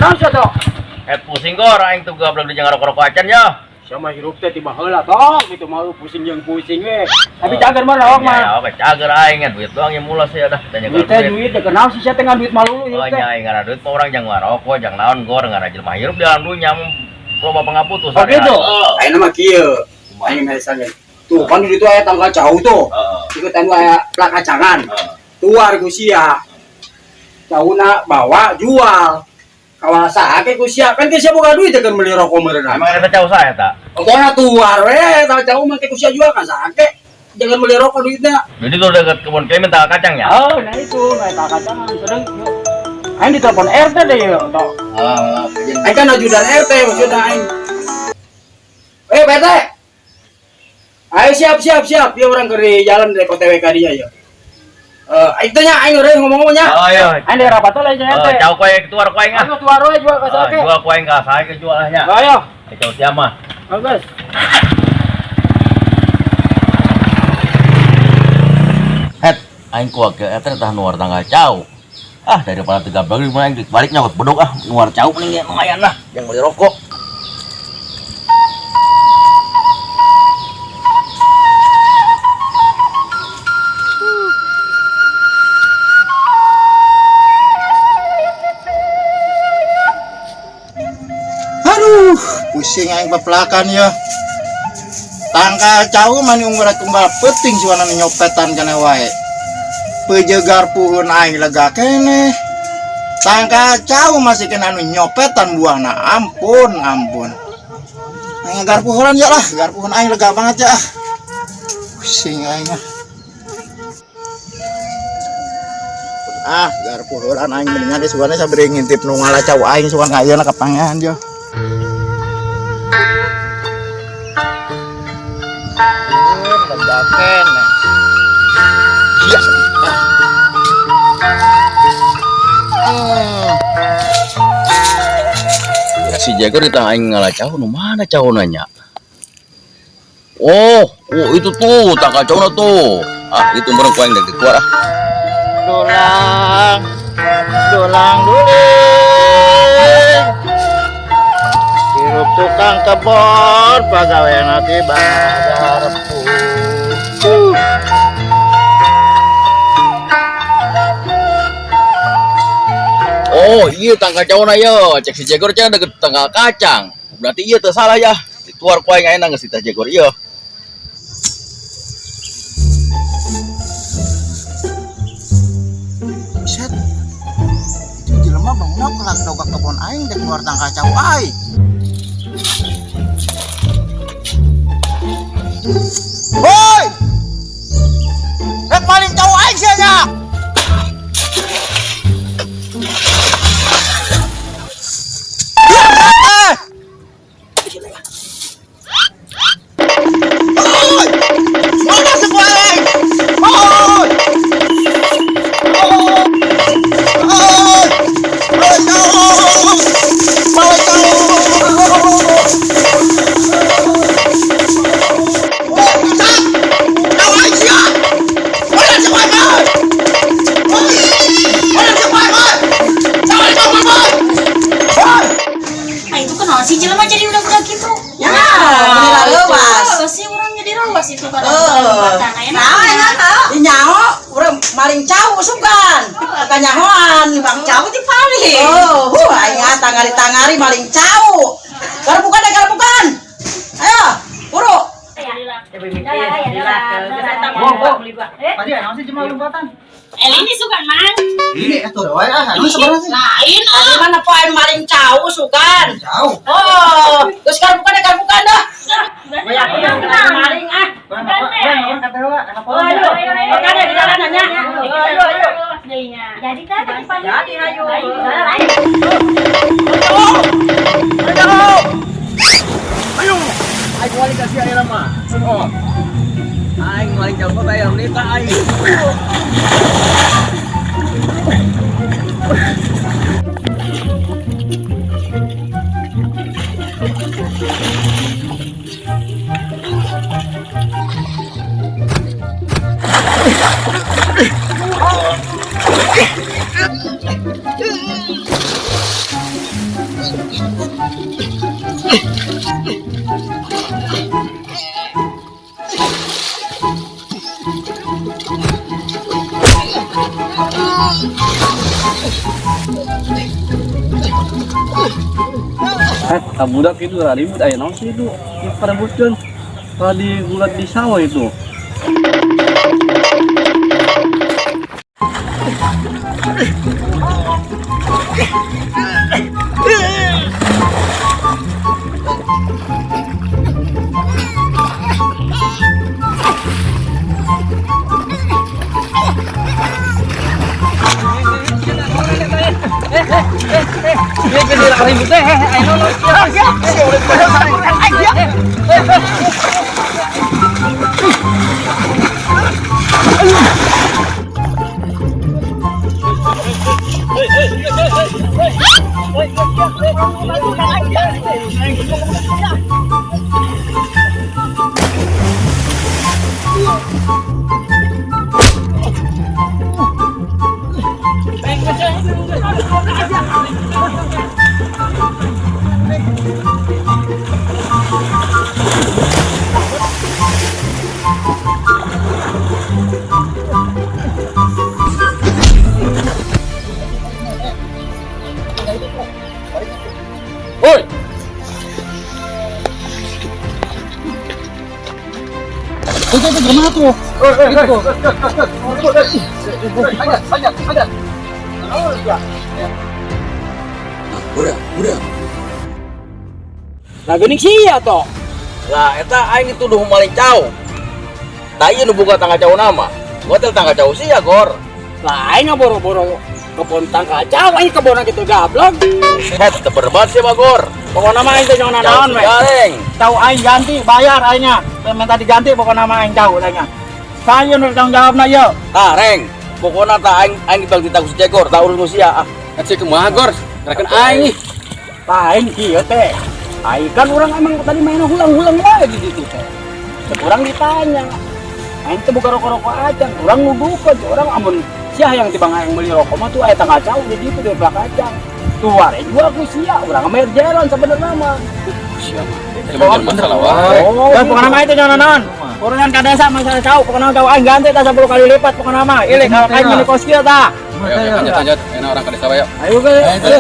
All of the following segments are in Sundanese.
Kenapa sih toh? Eh pusing gor aing tuh gablek di jangan rokok-rokok acan ya. Sama hirup teh tiba heula toh gitu mau pusing jeung pusing we. Tapi cager mah rawak mah. Ya, oke cager aing duit doang yang mulas ya dah. Tanya Duit teh duit teh kenal sih sia teh ngan duit malulu Oh hirup teh. nya aing ngara duit mah urang jangan ngarokok, jangan naon gor ngara jelema hirup di alam dunya loba pangaputus. Oh gitu. Ayeuna mah kieu. Aing meresan tuh kan di ditu aya tanggal jauh tuh. Heeh. Ikut anu aya plak kacangan. Tuar ku sia. Cauna bawa jual. Kawal saha ke ku sia? Kan ke sia boga duit teh keur meuli rokok meureunna. Emang eta cau saha eta? Oke tuar we, tanggal jauh mah ke ku sia jual kan saha ke. Jangan beli rokok duitnya. Jadi tuh deket kebun kayak minta kacang ya? Oh, nah itu, nah eta kacangan sedeng. Aing ditelepon RT deh ya, toh. Ah, Aing kan ajudan RT maksudnya aing. Eh, Pak RT. Ayo siap siap siap. Dia orang ke jalan dari OTW ka dia ya. Eh, aing teh nya aing eureun ngomong-ngomongnya. Oh iya. Aing di rapat lah jeung Oh, RT. cau koe tuar koe ah. Ayo tuar we jual ka Oh, saha jual koe ka saha ke jual nya. Ayo. Cau siapa? Bagus. Het, aing ku wakil eta tah nuar tanggal cau. Ah, daripada tiga bagi mah aing balik nyokot beduk ah, nuar cau mending ya lumayan lah, yang beli rokok. Aduh, pusing aing pepelakan ya. Tangkal cau mani unggurat unggal peting suana nyopetan kana wae. Pejegar puhun aing lega kene. Tangkal cau masih kena anu nyopetan buahna. Ampun, ampun. Aing garpuhuran ya lah, garpuhun aing lega banget ya. Pusing aing ah. Ah, garpuhuran aing mendingan deh suana sabari ngintip nu ngala cau aing sugan ayeuna kapangihan yo. Lega kene. Ya. Si Jago di tengah aing ngalah cau nu mana cau nanya? Oh, oh itu tuh tangkal cau tuh. Ah, itu mereng ku aing dek keluar ah. Dolang, dolang duling. Hirup tukang kebon, pagawean nanti bagarpu. Oh, iya tangkal cau na yo. Cek si Jegor cenah deket tangkal kacang. Berarti iya teu salah ya. Dituar ku aing ayeuna geus ditah Jegor ieu. Buset. Itu jelema bangunna kelak dogak kebon aing dek keluar tangkal cau aing. Woi! Rek maling cau aing sia nya. Oi! Mana sebuah aing? Oi! Oi! Oi! Maling cau! Maling cau! Oi, bangsat! Cau aing sia! Mana sebuah aing? Oi! Mana sebuah aing? Oi! Cau aing, cau aing, oi! Oi! Nah itu kenal sih jelema jadi udah-udah gitu. Ya, bener leuwas. Oh, sih orang jadi rawas itu kalau Oh. Nah, Nah, enak. Nyaho, urang maling cau sugan. Kanyahoan. Bang cau di paling. Oh, huh, aing ah tangari-tangari maling cau. Garbukan deh, garbukan. Ayo, buru. Eh ini suka mang. Ini atuh wae ah, ini sebenarnya sih. Lain ah. Tadi mana po aing maling cau sugan. Cau. Oh, terus garbukan deh, garbukan dah. Maling ah. Ayo, ayo, ayo. Oke deh, di jalanannya. Ayo, ayo. Jadi kan tadi pagi. Jadi, ayo. Ayo. Aing maling kasih ayeuna mah. Oh. Aing maling cau kota yang nita aing. Eh, budak itu ribut aya naon sih itu? Perebutkeun. Tadi gulat di sawah itu. Woi. Itu gimana tuh? Udah. Lah geuning sia toh. Lah eta aing dituduh maling cau. Tah ieu nu boga tangga cau nama. Gua teh tangga cau sia, Gor. Lah aing boro-boro kebon tangga cau aing kebon gitu gablok. Het, teu berbat sih, Bagor. Pokokna mah aing teh jangan nanaon we. Gareng. Tahu aing ganti, bayar aingnya. Minta diganti pokokna mah aing tahu aingnya. Saya nu tanggung jawabna ieu. Tah, Reng. Pokokna tah aing aing dibagi ku si Cegor, tah urus ku sia ah. Cek kumaha, Gor? Gerakan aing ih. Lah aing kieu teh. Aing kan orang emang tadi main hulang-hulang wae di situ teh. Cek urang ditanya. Aing teh buka rokok-rokok aja, urang nuduhkeun urang amun sia yang tibang aing meuli rokok mah tuh aya tangga cau di situ di belakang kacang. Tuh ware juga ku sia, urang mah jalan sebenarnya mah. Masalah wae. Oh, Dan pokokna mah itu jangan naon. Urusan ka desa masalah cau, pokokna cau aing ganti tah 10 kali lipat pokokna mah. Ilik kalau aing meuli kos kieu tah. Ayo, lanjut lanjut. Enak orang ke desa wae. Ayo ke. Ayo.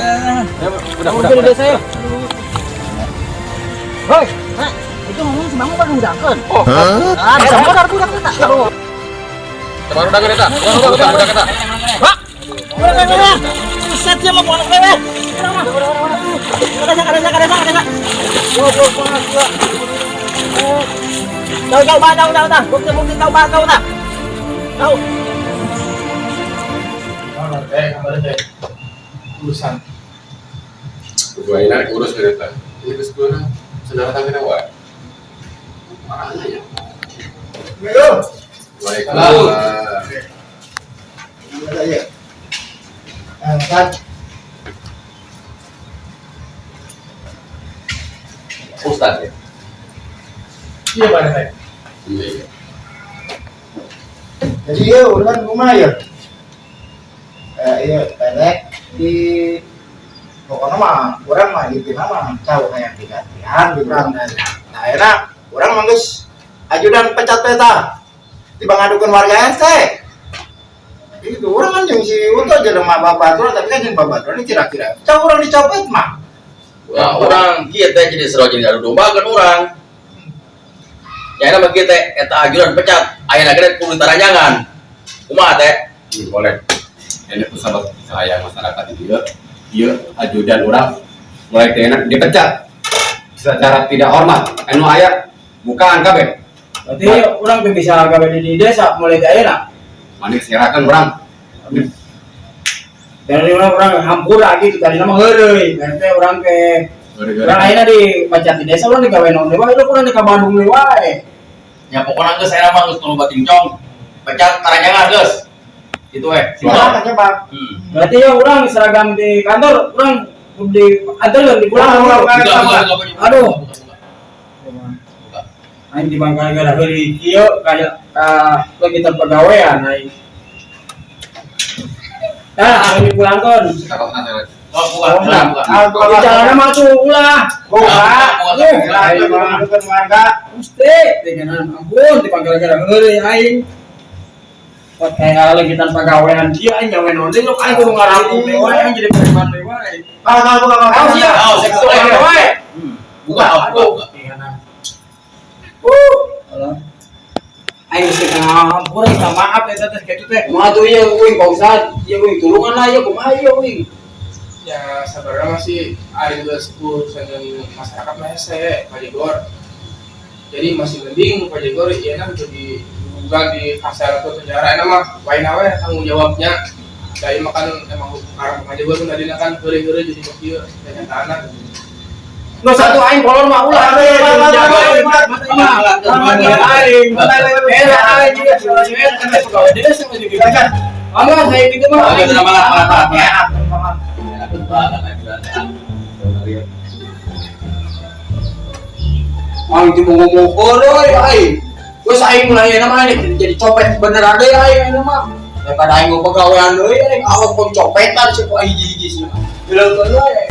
Udah, Udah, udah. udah, desa ya. Hoi. Itu ngomong si Bangun baru udakeun. Oh, Ah, bisa modar budak eta. Baru udah eta. Udah eta. Udah, udah. Buset ya mau anak wewe. Kada kada kada kada. Tahu tahu ba tahu tahu tahu. Bukti bukti tahu ba tahu tahu. Tahu. Urusan. Gua ini urus eta. Ini geus gua saudara tangga wae. Marahnya ya. Ayo. Waalaikumsalam. Iya. Kan. Ustaz ya. Iya, Pak RT. Iya. Jadi ya urusan kumaha ya? Iya, pendek di pokoknya mah urang mah intina mah cau hayang digantian di urang. Nah, enak urang mah geus ajudan pecat peta di ngadukeun warga RT. Itu urang kan jeung si Uto jelema babaturan tapi kan jeung babaturan ini kira-kira cau urang dicopet mah. Nah, urang kieu teh jadi seru jadi adu domba kan urang. Ya enak mah kieu teh eta ajudan pecat, ayeuna ge kudu taranyangan. Kumaha teh? Boleh. Ini pesan saya masyarakat itu ya. Iya, ajudan orang mulai enak dipecat secara tidak hormat. Anu aya bukaan kabeh. Berarti urang teh bisa gawe di desa mulai di ayeuna. Manik serakan urang. Dari urang urang hampura gitu tadi nama heureuy. Teh urang teh urang ayeuna di pecat di desa urang digawe naon deui wae urang di ka Bandung deui wae. Ya pokoknya geus saya mah geus tuluy batingcong. Pecat taranyangan geus. Itu we. Silakan aja, Pak. Berarti ya urang seragam di kantor urang di antar di pulang. Aduh. Aing di Bangka gara heureuy kieu kaya lagi terpegawaian aing. Nah, aing dipulangkeun. Oh, bukan, bukan, bukan. Ah, buka. Bicara mah tuh ulah. Buka. Aing Aing mah. ngadukeun warga. Gusti, dengan ampun dipanggil gara heureuy aing. Nyopet kayak lagi tanpa gawean dia aing gawe naon deui, sok aing kudu ngarampok deui wae, aing jadi preman deui wae. Ah, ah, buka, buka. Ayo sia. Ayo, sek, sek. Ayo wae. Buka, buka, buka. Aing geus ngampura, minta maaf eta teh kitu teh. Kumaha tuh ieu uing Pak Ustad? Ieu uing tulungan lah ieu, kumaha ieu uing? Ya sebenarnya masih ada juga urusan dengan masyarakat mah hese Pak Jegor. Jadi masih mending Pak Jegor iya nah di bukan di kasar atau penjara enak mah wae we tanggung jawabnya. Dari makan emang karena Pak Jegor pun tadi kan heureuy-heureuy jadi kieu kenyataan. Nu satu aing kolor mah ulah. Aing. Eh, aing juga pegawai desa juga. Mangga saya gitu mah. Oke, semangat, semangat, semangat. Banget ajudan. Aing teh mau ngomong euy aing. Geus aing mulai nama ini jadi copet beneran deui aing ini mah. Daripada aing mau pegawaian deui aing awak pun copetan sih kok hiji-hiji sih. Bilang euy.